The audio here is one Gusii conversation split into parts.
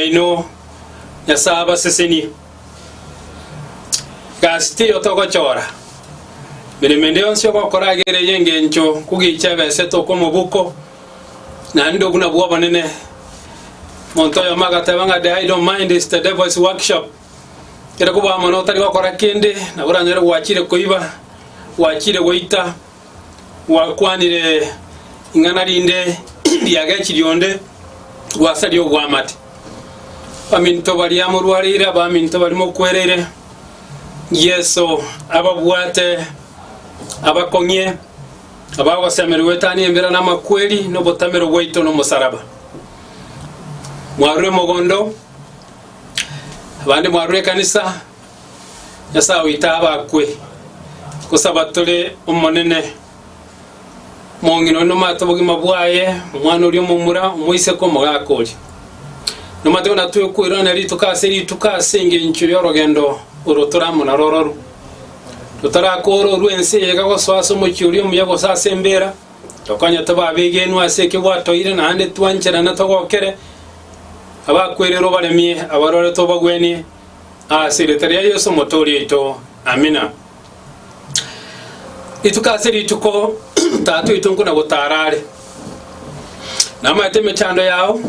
yaino, Nyasae abasesenie. Gasi teiyo togochora. Meremo ende yonsi ogokora iga ere y'engencho kogicha ebesa etoke omobuko, naende obwo nabwo obonene. Omonto oyomo agateba ng'a the idle mind is the devil's workshop. Kere kobua mono otari gokora kende, nabo oranyore gwachire koiba, gwachire goita, gwakwanire ing'ana rinde riagechirie onde, gwasaria oboamate. Baminto baria morwareire, abaminto baria mokwereire, Yeso ababwate abakong'ie, abagosemerigwa goetania embera na amakweri, na obotamero bwaito na omosaraba. Mwarure mogondo, abande mwarure ekanisa, Nyasae oito abakwe. Gosaba tore Omonene, Omong'ina oria nomate obogima bwaye, omwana oria omomura, omoiseke omogaka oria. Nomate buna twekoirana rituko ase rituko ase engencho y'orogendo oro tore amo narororu. Totarakora orwe ense eye iga gosoa ase omochie oria omuya gose ase embera, tokonye tobe abegenwa ase ekio gwatoire naende twancherane togokere abakwererwa obaremie, abarware tobagwenie, ase erieta ria Yeso Omotooria oito. Amina. Rituko ase rituko Tata oito nkona gotara are. Namaete emechando yao,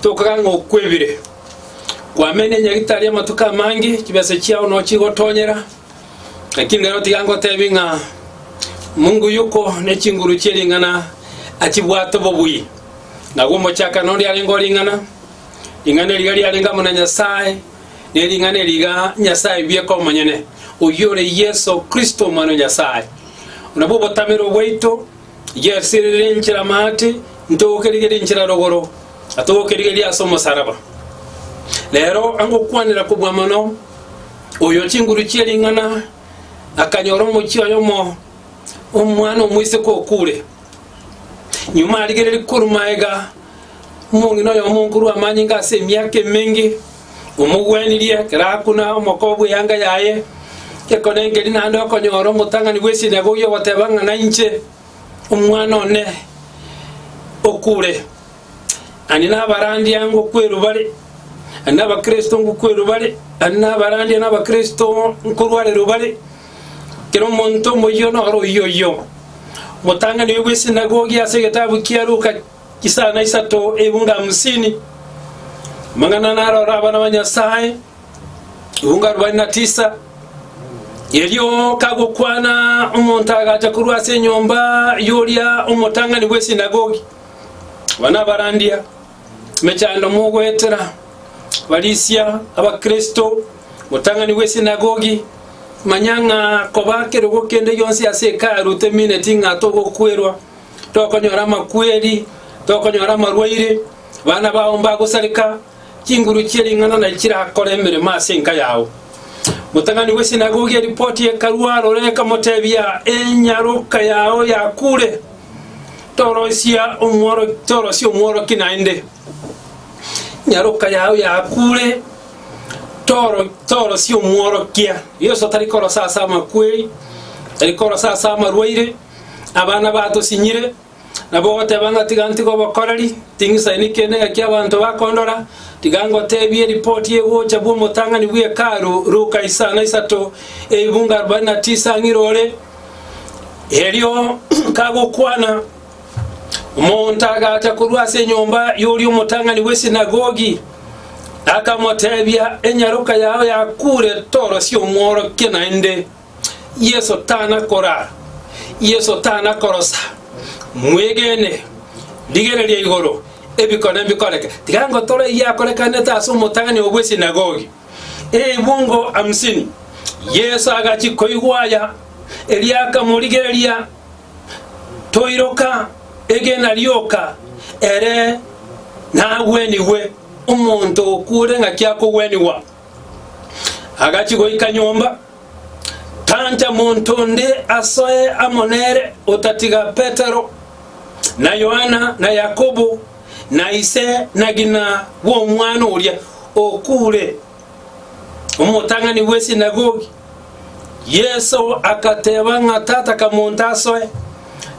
tokaga ng'a okwebire. Kwamenya nyagitari amatuko amange, chibesa chiao noo chigotonyera, lakini rero tiga ngotebi ng'a Mungu yuko ne chinguru chie ring'ana achibwate obobui. Nagwo omochakano onde arenge oring'ana, ring'ana eriga riarenge amo na Nyasae, Ne ring'ana eri iga Nyasae bieka omonyene, oyio ore Yeso Kristo Omwana o Nyasae. Nabwo obotamero bwaito, Yeso erere enchera maate, ntogokerigeria enchera rogoro, na togokerigeria ase omosaraba. Rero angokwanera kobua mono, oyo chinguru chie ring'ana akanyora omochie oyomo, omwana omoiseke okure. Nyuma arigereria korwa magega, Omong'ina oyomo nkorwa amanyinga ase emiaka emenge, omogwenirie ekero akuna omokoba bw'eanga yaye, gekone nkeri naende okonyora omotang'ani bw'esinagogi ogoteba ng'a nainche omwana one okure. Naende nabarandia ngokwerwa bare, naende abakristo ngokwerwa bare, naende nabarandia na abakristo nkorwarerwa bare, kera omonto omoyio noro oyio oyio. Omotang'ani oyo bw'esinagogi ase egetabu kia Luka Chisana isato ebunga hamsini, amang'ana naroro abana ba Nyasae, ebunga arobaini na tisa. Erio kagokwana omonto agacha korwa ase enyomba y'oria omotang'ani bw'esinagogi, aba nabarandia, emechando mogoetera, abarisia, abakristo, omotang'ani bw'esinagogi, manya ng'a koba kerogo kende gionsi ase Hekalu temineti ng'a togokwerwa. Tokonyora amakweri, tokonyora amarwaire, abana bao mbagosareka, chinguru chie ring'ana nachi chirakore emeremo ase enka yao. Motang'ani bw'esinagogi eripoti ekarua aroro ekamotebia, Enyaroka yao yakure, torosia omworo torosia omworokia naende. Enyaroka yao yakure, toro torosia omworokia. Yeso tari korosa ase amakweri, tari korosa ase amarwaire, Abana batosinyire, nabo ogoteba ng'a tiga ntige obokoreri, ting'isaini kende ng'aki abanto bakondora, tiga ngotebie eripoti egocha bw'omotang'ani bw'Hekalu, Luka isano isato, eibungo arobaini na tisa ng'ira ore. Erio kagokwana, omonto agacha korwa ase enyomba y'oria omotang'ani bw'esinagogi, akamotebia, Enyaroka yao yakure, torosia omworokia naende. Yeso tana korara, Yeso tana korosa. Mwegene, rigereria igoro, ebikone mbikoreke. Tiga ngotore eyio akorekanete ase omotang'ani oo bw'esinagogi. Ebungo hamsini. Yeso agachia koigwa aya, erio akamorigereria, Toiroka, egena rioka, ere nagwenigwe. Omonto okure ng'aki akogwenigwa? Agachia goika nyomba, tancha monto onde asoe amo nere otatiga Petero, na Yohana, na Yakobo, na ise na ng'ina bw'omwana oria okure, omotang'ani bw'esinagogi. Yeso agateba ng'a tataka monto asoe,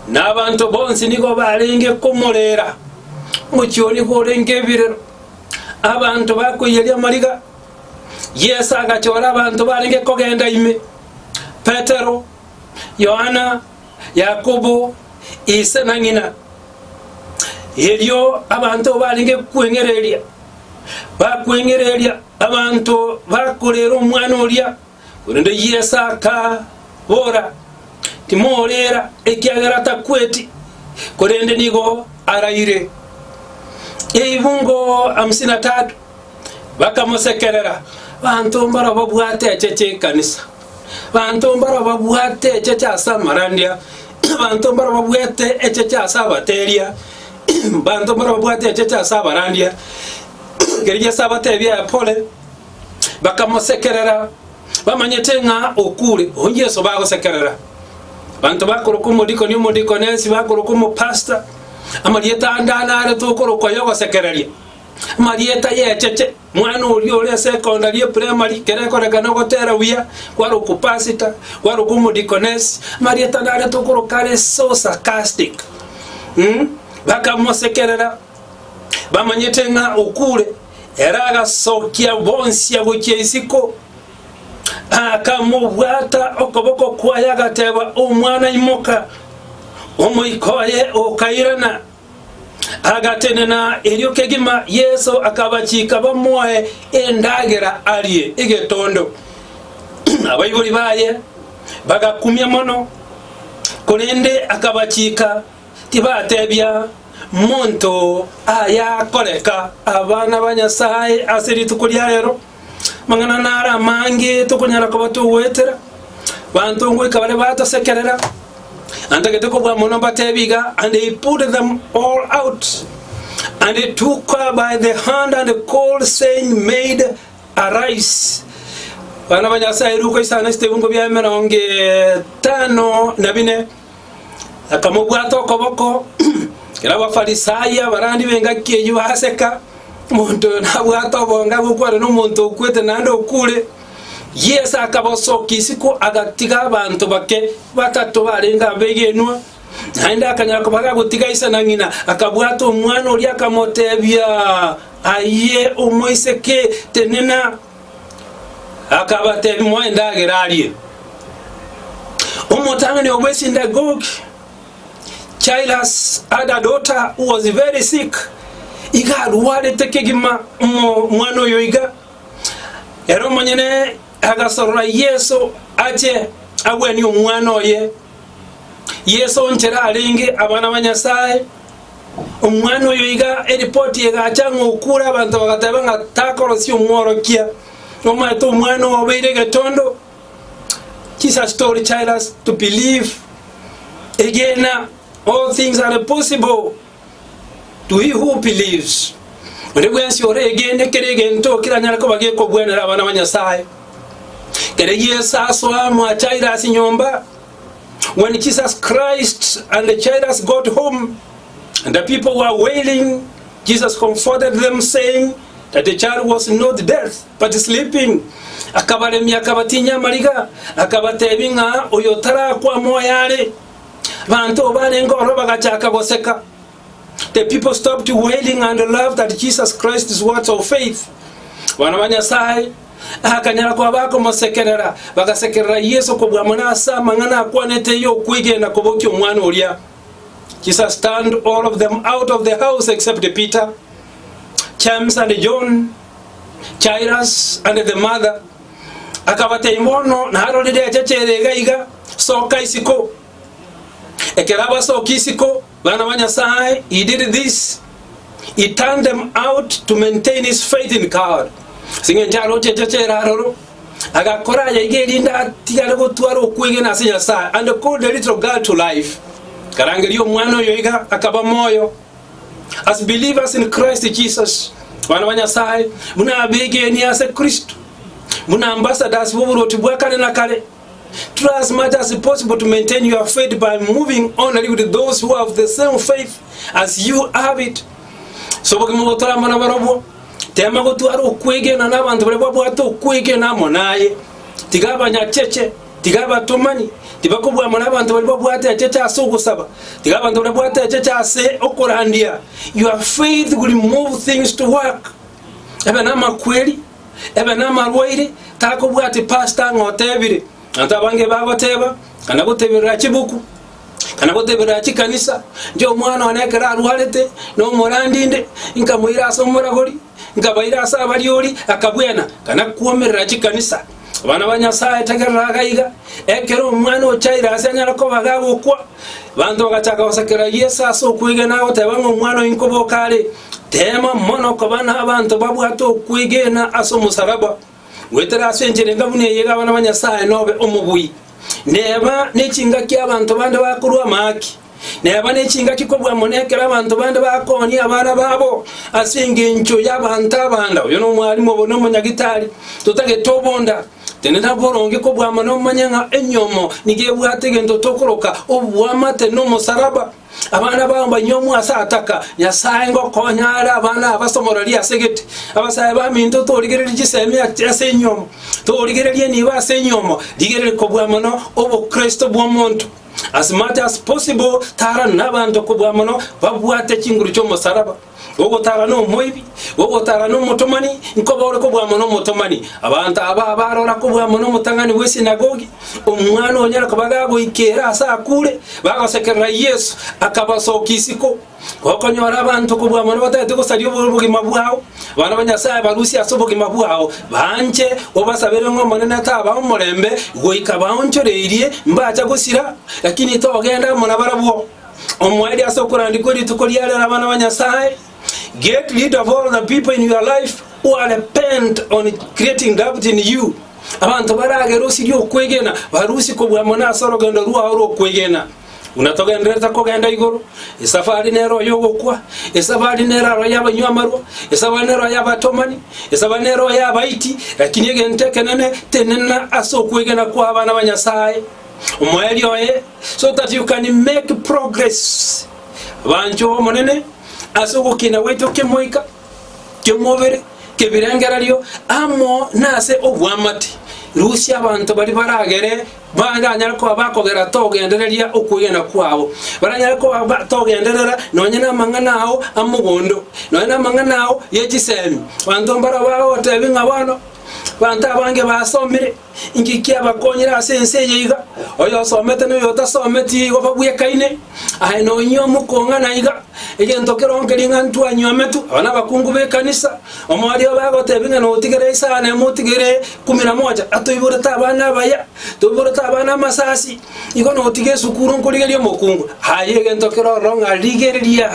na abanto bonsi nigo barenge komorera. Omochie oo nigo orenge ebirero. Abanto bakoiyeria amariga. Yeso agachora abanto barenge kogenda ime, Petero, Yohana, Yakobo, ise na ng'ina. Erio abanto barenge kweng'ereria, bakweng'ereria abanto bakorera omwana oria, korende Yeso akabora, Timorera, ekiagera takweti, korende nigo araire. Eibungo hamsini na tatu bakamosekerera, Banto mbaro babwate echeche ekanisa, banto mbaro babwate echeche ase amarandia, banto mbaro babwate echeche ase abateria, banto mbaro babwate echeche ase abarandia. Ekero Yeso abatebia aya pole, bakamosekerera, bamanyete ng'a okure. O Yeso bagosekerera. Banto bakoroka omodikoni omodikonesi, bakoroka omopastor, amarieta ande nare tokorokwa yogosekereria. Amarieta y'echeche, mwana oria ore ase ekondari eprimary, kere ekorekana ogotera buya, kwarokwa pastor, kwarokwa omodikonesi, amarieta nare tokoroka are so sarcastic mh, bakamosekerera, bamanyete ng'a okure, ere agasokia bonsi gochia isiko, akamobwata okoboko kwaye agateba, Omwana imoka! Omoika oye okairana. Agatenena erio kegima Yeso akabachika bamoe endagera arie egetondo. Abaibori baye bagakumia mono, korende akabachika tibatebia monto ayakoreka. Abana ba Nyasae ase rituko ria rero, amang'ana naro amange tokonyara koba togoetera, banto ngoika bare batosekerera. Antagete kobua mono mbatebi iga, and he put them all out, and he took her by the hand and called, saying, Maid, arise. Bana ba Nyasaye ruko isano ase ebungo bia emerongo etano na bine akamobwata okoboko kera Abafarisai abarandi b'engaki eyio baseka, omonto oyo nabwate obonge agokwana nomonto okwete naende okure. Yeso akabasokia isiko, agatiga abanto bake batato barenge abegenwa, naende akanyara koba gagotiga ise na ng'ina, akabwata omwana oria akamotebia, Aye omoiseke, tenena. Akabatebia, Moe endagera arie. Omotang'ani o bw'esinagogi, Jairus, had a daughter who was very sick, iga arwarete kegima omwana oyo iga. Ere omonyene agasorora Yeso ache agwenie omwana oye. Yeso nchera arenge abana ba Nyasae. Omwana oyo iga eripoti egacha ng'a okure abanto bagateba ng'a takorosia omworokia. Omanyete omwana oyo obeire egetondo. Jesus told Jairus to believe. Egena, all things are possible. To he who believes. Onde bwensi oregene kera egento keranyare koba gekobwenera abana ba Nyasae. Kere Yeso asoa mwa Jairus nyomba, when Jesus Christ and Jairus got home, and the people were wailing, Jesus comforted them saying that the child was not dead but sleeping. Akabaremia akabatinyia amariga, akabatebia ng'a oyo tarakwa moyo are. Abanto barenge ororo bagachaka goseka. The people stopped wailing and laughed at Jesus Christ's words of faith. Abana ba Nyasae akanyara koba bakomosekerera, bagasekerera Yeso kobua mono ase amang'ana akwanete y'okwegena kobokia omwana oria. Jesus turned all of them out of the house except Peter, James and John, Jairus and the mother. Akabatebia, Bono narorire echeche ere iga iga, soka isiko. Ekero abasokia isiko, bana ba Nyasae, he did this, he turned them out to maintain his faith in God. Ase engencho aroche echeche ere aroro, agakora aya iga erinde atigare gotwara okwegena ase Nyasae, and called the little girl to life. Akarangeria omwana oyo iga, akaba moyo. As believers in Christ Jesus, abana ba Nyasae, buna abegeni ase Kristo, buna ambassadors b'oboruoti bwa kare na kare, try as much as possible to maintain your faith by moving only with those who have the same faith as you have it. Ase obogima obo tore amo nabarobwo, tema gotwara okwegena n'abanto baria babwate okwegena amo naye. Tiga abanyacheche, tiga abatomani, tibakobua amo nabanto baria babwate echeche ase ogosaba, tiga abanto baria babwate echeche ase okorandia. Your faith will move things to work. Ebe namakweri, ebe namarwaire, takobwati pastor ng'a otebire. Abanto abange bagoteba, kana goteberera chibuku, kana goteberera chikanisa, inche omwana one ekero arwarete, na omorandi inde, nkamoira ase omoragori, nkabaira ase abariori, akabwena. Kana kwomerera chikanisa. Abana ba Nyasae, tegerera iga iga, ekero omwana o Jairasi anyare koba gagokwa, abanto bagachaka gosekera Yeso ase okwegena agoteba ng'a omwana oyo nkoboka are. Teema mono koba nabanto babwate okwegena ase omosalaba. Goetera ase enchera enga buna eye iga abana ba Nyasae nobe omobui. Neba nechingaki abanto bande bakorwa amaaki. Neba nechingaki kobua mono ekero abanto bande bakoonia abana babo ase engencho y'abanto abanda. Oyo nomwalimu obo nomonyagitari, totagete obonda. Tenena boronge kobua mono omanye ng'a enyomo nigo ebwate egento tokoroka oboamate nomosaraba. Abana bao mbanyuomwe ase ataka, Nyasae ngokonya are abana abasomorori ase gete. Abasae baminto torigererie chisemi ase enyomo, torigererie enibo ase enyomo, rigereria kobua mono obokristo bw'omonto. As much as possible tara nabanto kobua mono babwate chinguru chi'omosaraba. Gogotara nomoibi, gogotara nomotomani, nkoba ore kobua mono omotomani. Abanto aba abarora kobua mono omotang'ani bw'esinagogi, omwana onyare koba gagoikera ase akure, bagosekerera Yeso, akabasokia isiko. Gokonyora abanto kobua mono batagete gosaria obogima bwao, abana ba Nyasae barusie ase obogima bwao, banche obasabere ng'a Omonene tabaa omorembe, goika baonchoreirie, mbacha gosira, lakini togenda amo nabarabwo. Omoerio ase okorandia kwe rituko ria rero abana ba Nyasae, Get rid of all the people in your life who are bent on creating doubt in you. Abanto baragere osirie okwegena, barusie kobua mono ase orogendo rwao rw'okwegena. Buna togendererete kogenda igoro, esafari nero y'ogokwa, esafari nero aro y'abanywa amarwa, esafari nero y'abatomani, esafari nero y'abaiti, lakini egento ekenene tenena ase okwegena kwa abana ba Nyasae. Omoerio oye, so that you can make progress. Abanchwa b'Omonene, ase ogokina gwaito kemoika, kemobere, kebirengererio, amo nase obwamate, rusia abanto baria baragere baranyare koba bakogera togendereria okwegena kwabo, baranyare koba ba togenderera nonye namang'ana ao amogondo, nonye namang'ana ao ye chisemi. Abanto mbaro bagotebia ng'a bono, abanto abange basomire. Inki kiabakonyire ase ense eye iga? Oyosomete na oyotasometi igo babwekaine. Aye nonya omokong'ana iga, egento kero nkeria ng'a ntwanyuometwe, aba nabakungu b'ekanisa, omoerio bagotebia ng'a notigere isano emo otigere kumi na moja, atoiborete abana abaya, toiborete abana amasasi, igo notiga esukuru nkorigeria omokungu. Aye egento kere ororo ng'a rigereria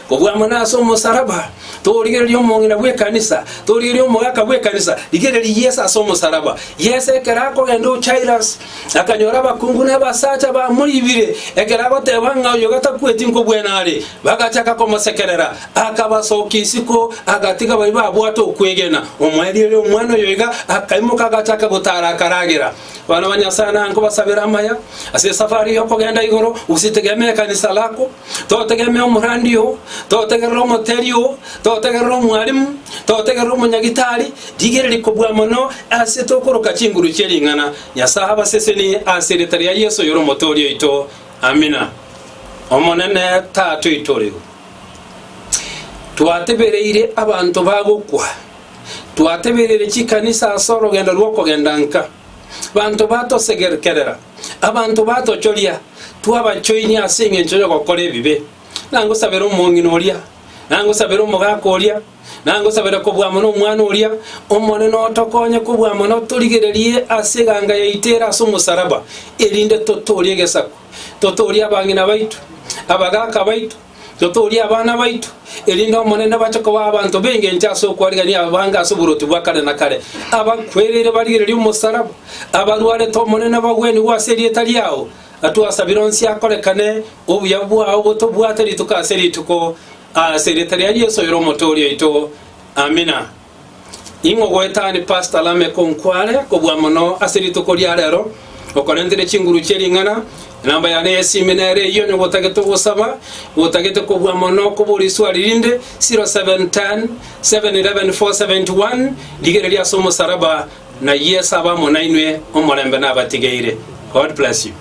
kobua mono ase omosaraba. Torigereria omong'ina bw'ekanisa, torigereria omogaka bw'ekanisa, rigereria Yeso ase omosaraba. Yeso ekero akogenda o Jairus, akanyora abakungu na abasacha bamoibire, ekero agoteba ng'a oyo gatakweti nkobwena are, bagachaka komosekerera, akabasokia isiko, agatiga baria babwate okwegena. Omoerio oria omwana oyo iga akaimoka agachaka gotara akaragera. Abana ba Nyasae naye nkobasabera amaya ase esafari y'okogenda igoro, usitegemee ekanisa lako. Totegemea omorandi oo, totegerera omoteri oo, totegerera omwalimu, totegerera omonyagitari, rigereria kobua mono ase tokoroka chinguru chie ring'ana. Nyasae abasesenie ase erieta ria Yeso oyore Omotooria oito. Amina. Omonene Tata oito ore igoro, twatebereire abanto bagokwa, twatebereire chikanisa ase orogendo rw'okogenda nka, banto batosegerkerera, Abanto batochoria, twabachoinia ase engencho y'ogokora ebibe. Nangosabere omong'ina oria, nangosabere omogaka oria, nangosabere kobua mono omwana oria, Omonene otokonye kobua mono torigererie ase eganga yaito ere ase omosaraba, erinde totoorie egesaku, totoorie abang'ina baito, abagaka baito, Totoorie abana baito, erinde Omonene bache koba abanto b'engencho ase okwarigania abange ase oboruoti bwa kare na kare. Abakwereire barigererie omosaraba, abarwarete Omonene bagwenigwe ase erieta riao. Twasabire onsi akorekane, obuya bwao botobwate rituko ase rituko, ase erieta ria Yeso oyore Omotooria oito. Amina. Ning'o goetani Pastor Lameck Onkware kobua mono ase rituko ria rero, okorentire chinguru chie ring'ana, enamba yane y'esimi nere eyio onye gotagete ogosaba, gotagete kobua mono kobora iswari rinde, 0710 711 471, rigereria ase omosaraba, na Yeso abe amo nainwe, omorembe nabatigeire. God bless you.